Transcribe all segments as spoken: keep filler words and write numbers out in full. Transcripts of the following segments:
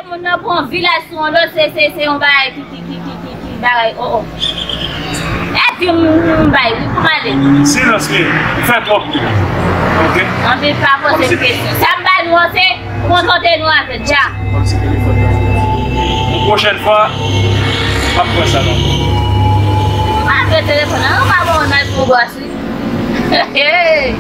Moun nan pran vilaj sou yon lòt, se, se, se yon bagay ki, ki, ki, ki, ki, ki bagay, oh, oh. E di m, m bay, wi, pou m ale. Silans, wi. Ou fè twòp bri. Ok? Anpil pa poze m kesyon. Sa m ba nou an, se kontante nou avè l, dja. Kòmsi telefòn nan. Yon pwochèn fwa, m ap pran sa non. Ou pa vle telefòn nan, ou pa bon nan pou bòs, wi. Hey!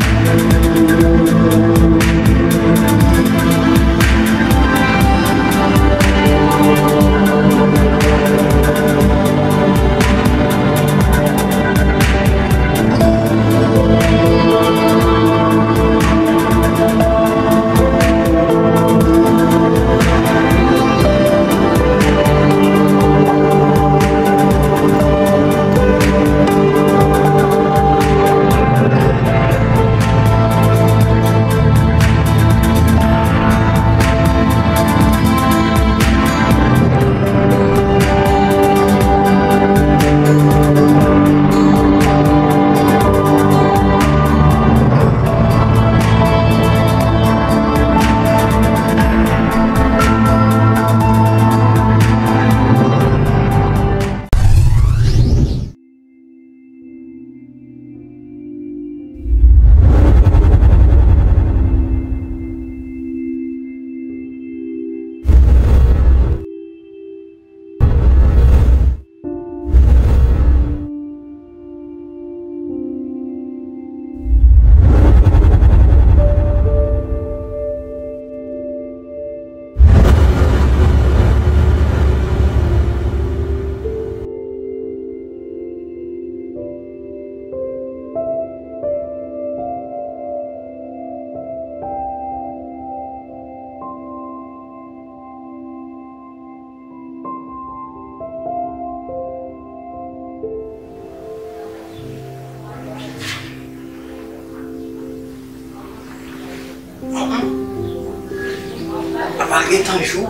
Apa l gentan jou?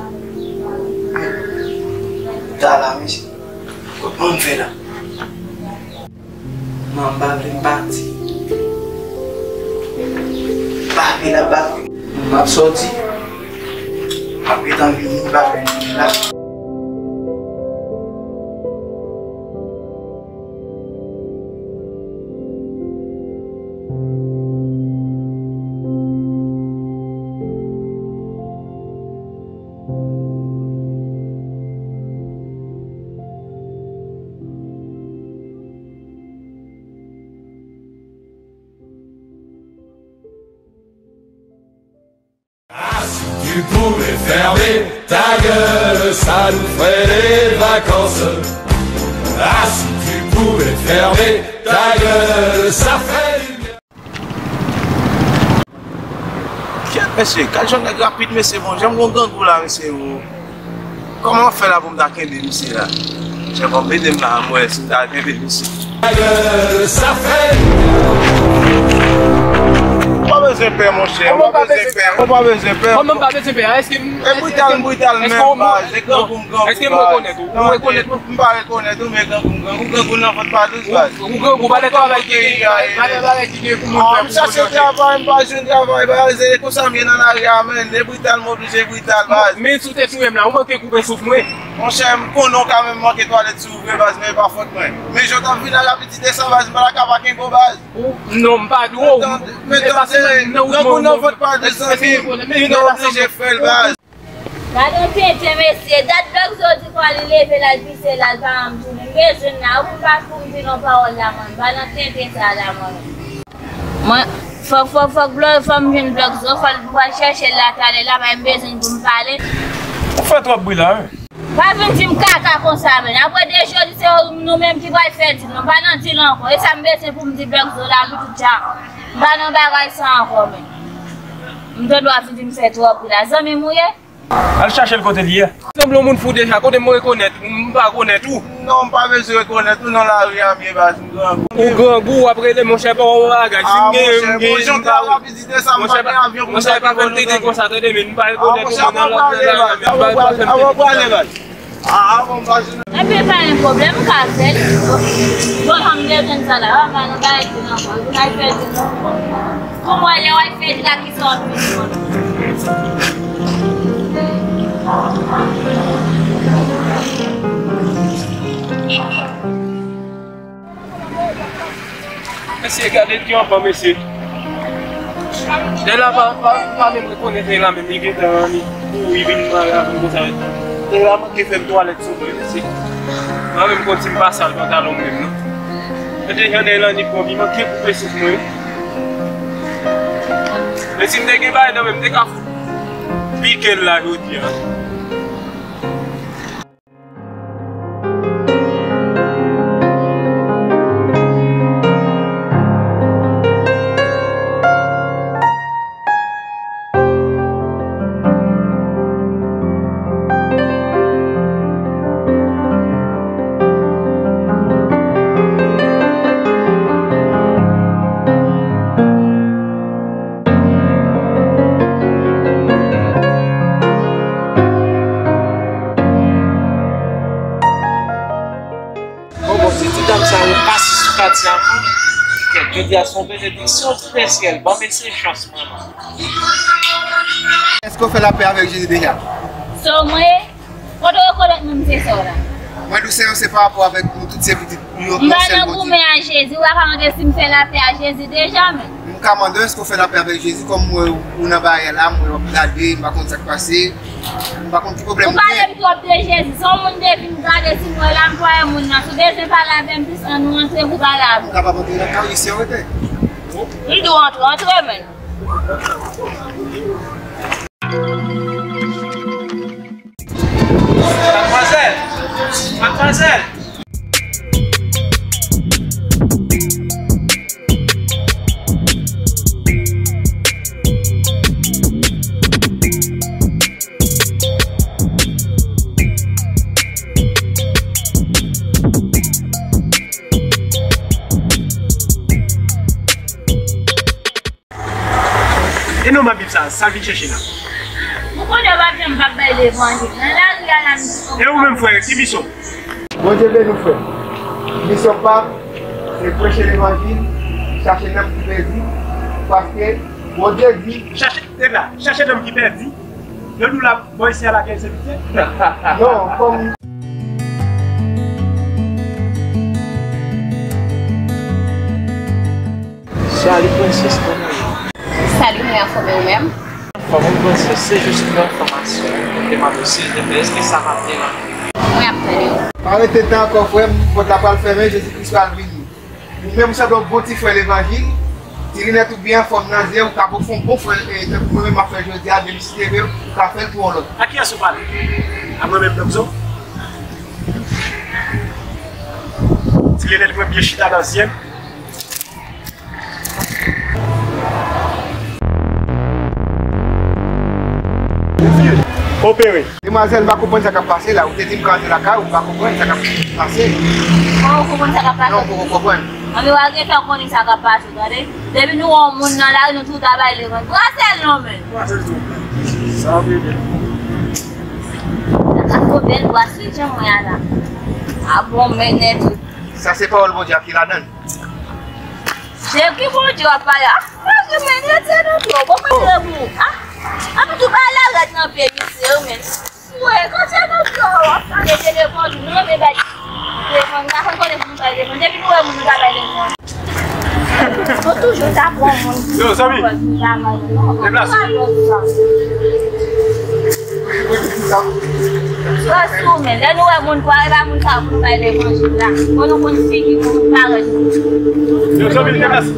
Ta la, mesye. Kòman m fè la? Man, m pa vle m pati. M pa vle la, m pa vle. M ap sòti. M ap gentan vini, m pa vle m vini la. Ah, si tu pouvais fermer ta gueule, ça nous ferait des vacances. Ah, si tu pouvais fermer ta gueule, ça ferait du bien. Kyèt, mesye, gad jan nèg rapid, mesye, bon, jan m gon grangou la, mesye, o. Kòman w ap fè la pou m ta kenbe misye la? Chèf, w ap ede m la, m wè si m ta kenbe misye. Ou pa bezwen pè, monchè, ou pa bezwen pè, ou pa bezwen pè. Kòman m pa bezwen pè? Èske m, e brital, m brital menm, baz, e grangou m grangou, baz. Èske m rekonèt ou? Ou rekonèt mwen? M pa rekonèt ou, men grangou m grangou, grangou nan vant pa dous, baz. Ou grangou, pa de travay ki gen, pa de travay ki gen pou moun fè pou moun manje. M chache travay, m pa jwenn travay, baz, e konsa m ye nan lari a, menn, e brital, m oblije brital, baz. Men sou tèt ou menm la, ou manke koupe souf mwen. Monchè, m konnen w ka menm manke twalèt sou ou vre, baz, men e pa fòt mwen. Men jan w t ap vin a rapidite sa, baz, m pa ta ka pa kenbe w, baz. Ou, non, m pa dwe w. Men tande, grangou nan vant pa dous, zanmi m, vin oblije fè l, baz. Gad yon tenten, mesye. Dat Black Zo di kwa li leve l al pise, l al pa janm tounen. M bezwen l la, ou pa pou m di non pawòl la, mwen. M pa nan tenten sa la, mwen. Mwen, fòk, fòk, fòk, fòk m jwenn Black Zo, fòk m pral chèche l la talè la, men m bezwen l pou m pale. Ou fè twòp bri la, wi. Pa vin di m kaka konsa, men. Apre de jodi, se nou menm ki pral fè dil. M pa nan dil ankò. E sa m bezwen pou m di Black Zo la, pitit dja. M pa nan bagay sa ankò, men. M tande w ap vin di m fè twòp bri la. Zanmi m ou ye? Al chache l kote l ye. Sanble yon moun fou deja, kote m rekonèt ou, m pa rekonèt ou. Non, m pa bezwen rekonèt ou, nan lari a m ye, baz, m grangou. Ou grangou, w ap rele, monchè, pa yon bagay. Si m genyen, m genyen, m pa wè. Monchè, pa fè l tenten konsa, tande, men m pa rekonèt ou, nan lari a, m pa rekonèt ou. Ah, bon, pa jwenn. Epi pa gen pwoblèm, m ka fè l. Bon, jan m bezwen sa la, m pa nan bagay dil ankò. Vin al fè dil ankò. Pou mwen, lè w al fè dil la, kisa w ap vin jwenn? Mesye, gade ti anfan, mesye. Nèg la pa, pa, pa menm rekonèt nèg la menm, li gentan li kouri vin mare avè m konsa. Nèg la manke fè m twalèt sou mwen, mesye. Mwen menm konn si m pa sal pantalon m menm, non. Gade jan nèg la ni pwòp, li manke koupe souf mwen. Men si m te gen bagay nan men m, m te ka fout pike l la jodi a. Bon, bon, si ti dam sa yo pase sou katye a ankò, kèt, jodi a se yon benediksyon di lèsyèl. Ban m eseye chans mwen, non. Èske w fè lapè avèk Jezi deja? Sa w mwen ye? Kote w rekonèt mwen, m se sa w la? Mwen di w se, se pa rapò avèk nou tout se pitit yon, yon sèl Bondye. M pa nan goumen a Jezi, w pa ka mande si m fè lapè a Jezi deja, men. M ka mande w, èske w fè lapè avèk Jezi, kòm m wè ou nan baryè la, m wè w ap gade, m pa konn sa k pase, m pa konn ki pwoblèm ou gen. Ou pale m twòp de Jezi, se yon moun te vin gade si m wè la, m pa wè moun nan. Si w bezwen pale avè m plis, ann nou antre pou pale avè m. M kapab antre nan kay ou isi an rete? M di w antre, antre, men. Madmwazèl! Madmwazèl! E non, Mabib sa, sa l vin chèche la? Ou konnen w p ap janm p ap bay levanjil. Nan lari a la, m di konsa. E ou menm, frè, ki misyon w? Bondye beni w, frè. Misyon pa m, se preche levanjil, chache nanm ki pèdi, paske Bondye di. Chache, e la, chache nanm ki pèdi. Yo di w la, bò isi a la gen ensekirite? Non, kòm. Salut, Princess, kòman w ye? Salut, mwen anfòm, e ou menm? Anfòm, wi, Princess, se jis yon enfòmasyon. Mwen te mande w, silvouplè, èske sa p ap deranje w? Mwen ap tande w. Pa rete tan ankò, frè m, pòt la pral fèmen, Jezi Kris pral vini. Ou menm, ou sanble yon bon ti frè levanjil. Ti linèt ou byen anfòm nan zye, ou ka fè yon bon frè, e, tankou mwen menm m ap fè jodi a, depi si Dye vle, ou ka fè l pou yon lòt. A kiyès ou pale? A mwen menm, Damzo? Ti linèt mwen byen chita nan zye m. Opere. Demwazèl, m pa konprann sa k ap pase la. Ou te di m ka antre lakay ou, m pa konprann sa k ap pase. Kòman w konprann sa k ap pase? Non, m poko konprann. Anben, w a gentan konnen sa k ap pase, tande. Depi nou wè yon moun nan lari, nou tout ap bay levanjil. Brase l non, men. Brase l tou. Sa w vle di? Sa ka fè bèl brase jan mwen a la. A bon, men nèt. Sa se pawòl Bondye a ki ladan l. De ki Bondye w ap pale? Ah, Bondye, men, rete nan pye w. Bon, mwen, debout. Ah, ah, men, tou pa la rèd nan pye misye, wi, men. Wi, rete nan pye w, w ap pale de levanjil, nou renmen bay levanjil, nou pa konn kote pou nou bay levanjil. Depi nou wè moun, nou ta bay levanjil. Nou toujou ta pran moun. Yo, zanmi, deplase. Frè sou men, lè nou wè moun kwa, e pa moun sa pou nou bay levanjil la. Fò nou konn figi moun parèt. Yo, zanmi, deplase.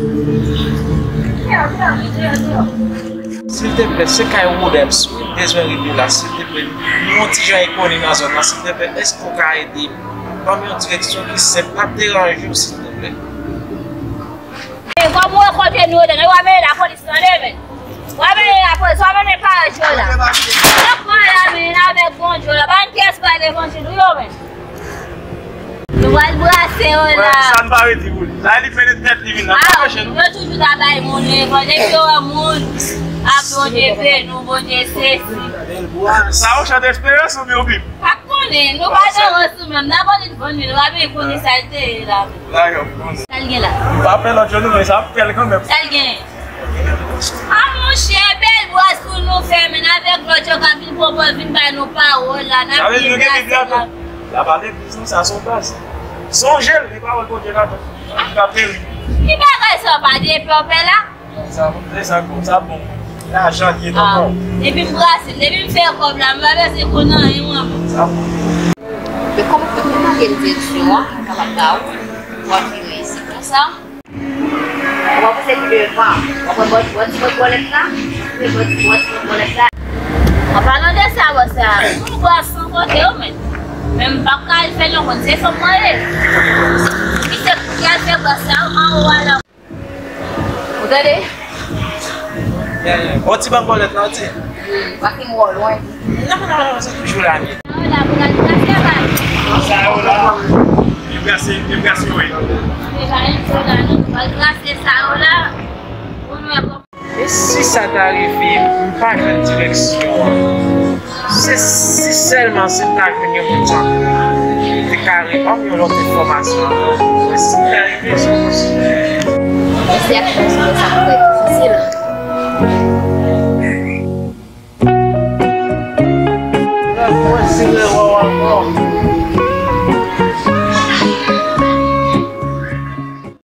Silteplè, se kay Rodèms wi, m bezwen rete la, silteplè. Nou yon ti jan enkoni nan zòn nan, silteplè, èske w ka ede m? Ban m yon direksyon ki senp, pa deranje w, silteplè. E kòm ou wè kote nou ye, w a mennen lapolis, tande, men. W a mennen lapolis, w a mennen parèt yo la. Lòt mwen la, men, avèk Bondye la. Pa gen kiyès bay levanjil, wi, yo, men. Nou pral brase yo la. Sa n pa redi pou li. La, li fè de tèt li vin la. Pa fè chen, non. Yo toujou ta bay moun levanjil. Depi yo wè moun ap Bondye beni w, Bondye sesi. Sa yon chan desperans oubyen yon bib? Pa konnen, nou pa nan rans ou menm, n ap annik vann li, nou pa byen konnen sa l te ye la. Sa l gen la? M pa pè lòt jou nou, men sa ap pè l kanmenm. Sa l gen? A monchè, bèl bwaz pou nou fè, men avèk lòt yo k ap vin pwopòz, vin bay nou pawòl la, n ap byen brase la. L ap al legliz, non, sa se yon baz. Sonje l, gen pawòl Bondye ladan. Li p ap peri. Ki bagay sa, pa de pè w pè la? Sa bon, se sa bon, sa bon. Lajan li ye tonton. Depi m brase, depi m fè kòb la, m pa bezwen konn anyen mwen. Sa bon. Men kòman pou mwen mande l direksyon an, m kapab ba ou, w ap vire isi konsa. Ou pa pouse pi devan. W ap pran bò, bò ti bòt bòlèt la. Ou pran bò ti bòt bòlèt la. An palan de sa, bò sa, m bò san kote yo, men. Men m p ap ka al fè non konn se fanm mwen ye. Misye ki al fè bò sa, anwo a la. Ou tande? Bon ti bann bòlèt la, ti. Wi, pa fin wò lwen. Non, non, non, se toujou la, mi. Sa yo la, pou gade sa, se la. Sa yo la. Yo brase, yo brase, wi. Se pa yon sou la, non. Pou gade sa yo la. Pou nou wè kòman. E si sa ta rive, m pa jwenn direksyon an? Se si sèlman si m ta jwenn yon moun sa ki te ka reponn yon lòt enfòmasyon ankò. Mwen si m ta rive, se konsa. Mesye ak fanm sa, sa pou fè difisil.